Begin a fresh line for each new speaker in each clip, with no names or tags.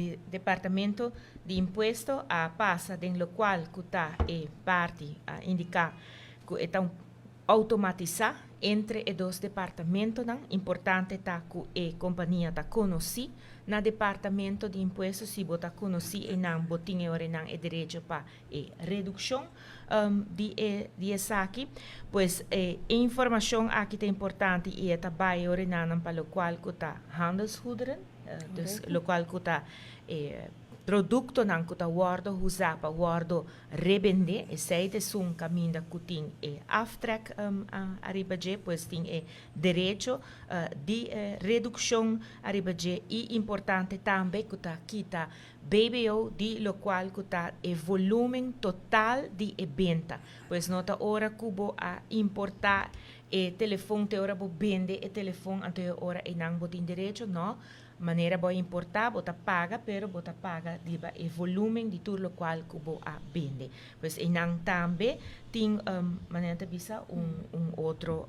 di Departamento di Impuesto a pasa den locual cu ta e parti a indica cu e ta un automatisa entre e dos departamentonan. Importante ta cu e compania ta conoci na Departamento di Impuesto. Si bo ta conoci eynan bo tin e ora eynan e derecho pa e reduccion di e di esaki. Pues e informacion aki ta importante y e ta bay e ora eynan pa locual cu ta handelsgoederen, dus locual cu ta e productonan cu ta wordo uza pa wordo rebende, esey ta esun caminda cu tin e aftrek ariba dje, pues tin e derecho di reduccion ariba dje y importante tambe cu ta kita BBO di locual cu ta e volumen total di e benta. Pues no ta ora cu bo a importa e telefon te ora bo bende e telefon anto e ora eynan bo tin derecho, no. Manera bo a importa bo ta paga pero bo ta paga riba e volumen di tur locual cu bo a bende. Pues eynan tambe tin manera ta bisa un un otro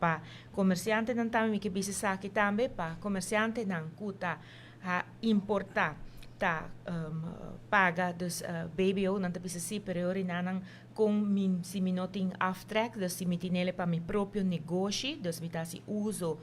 pa comerciantenan tambe mi ke bisa esaki tambe pa comerciantenan cu ta ha importa ta paga dus BBO nan ta bisa si pero e ora nan con mi si mi no tin aftrek dus si mi tinele pa mi propio negoshi dus mi ta hasi uso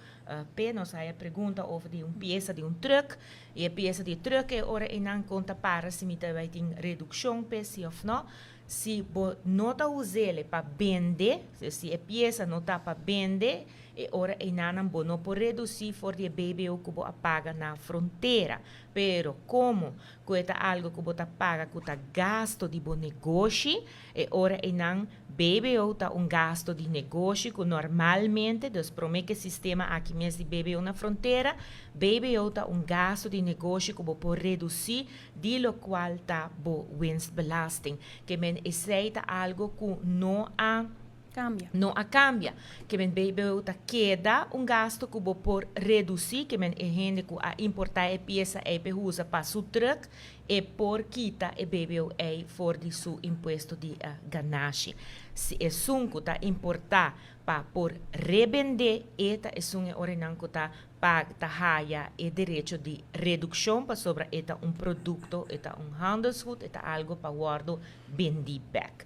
p'e nos haya pregunta over di un piesa di un truck y e piesa di e truck e ora eynan con ta para si mi ta bay tin reduccion p'e si of no si bo no ta usele pa bende si e piesa no ta pa bende E ora einanan bo no por reduci for di e BBO cu bo a paga na frontera. Pero como cu e ta algo cu bo ta paga cu ta gasto di bo negoshi, e ora einan BBO ta un gasto di negoshi cu normalmente, dus prome cu e sistema aki mes di BBO na frontera, BBO ta un gasto di negoshi cu bo por reduci di locual ta bo winstbelasting. Ke men esey ta algo cu no a.
Cambia.
No a cambia. Ke men BBO ta keda un gasto ku bo por reduci, ke men e hende ku a importa e piesa ei p'e usa pa su truck, e por kita e BBO ei for di su impuesto di ganashi. Si esun ku ta importa pa por rebende, e ta esun e orenan ku ta pag ta haya e derecho di reduccion pasobra e ta un producto, e ta un handelsgoed, e ta algo pa wordo bendi bek.